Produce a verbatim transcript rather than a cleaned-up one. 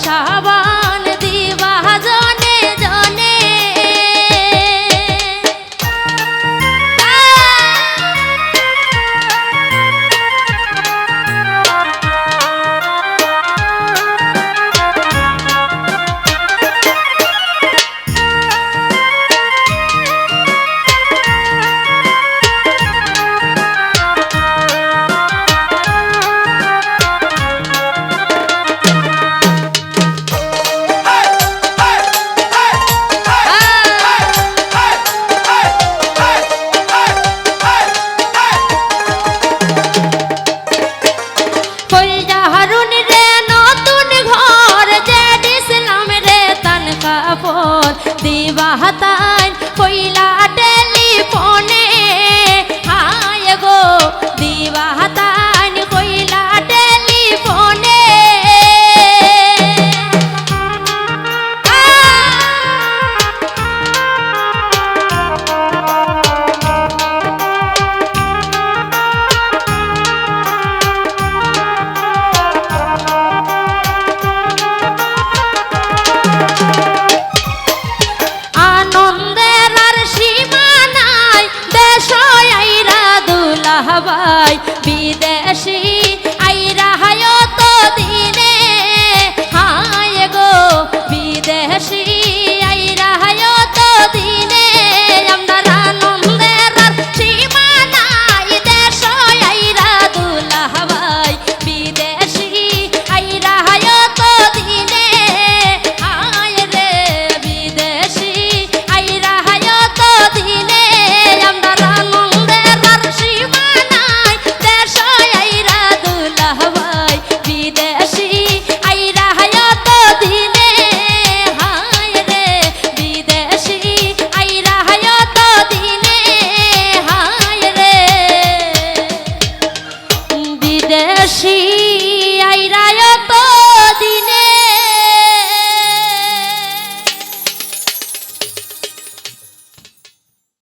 সাবান দিবা জনে জনে। কইল জাহারুন রে নতুন ঘর, জেড ইসলাম রে তান কাপড়, দিবা তাইন কইলা টেলিফোনে, হায় গো, দিবা তাইন কইলা টেলিফোনে। আনন্দের আর সীমা নাই, দেশো আইরা দুলাভাই, বিদেশি আইরা হায়ত দিনে, হায় গো, বিদেশি আইরা হায়ত দিনে, আমরার আনন্দের আর সীমা নাই, দেশো আইরা দুলাভাই, বিদেশি আইরা হায়ত দিনে, হায় রে, বিদেশি আইরা হায়ত দিনে, আমরার আনন্দের আর সীমা নাই, দেশো আইরা দুলাভাই, বিদেশি আইরা হায়ত দিনে, হায় রে, বিদেশি আইরা হায়ত দিনে, হায় রে। বিদেশি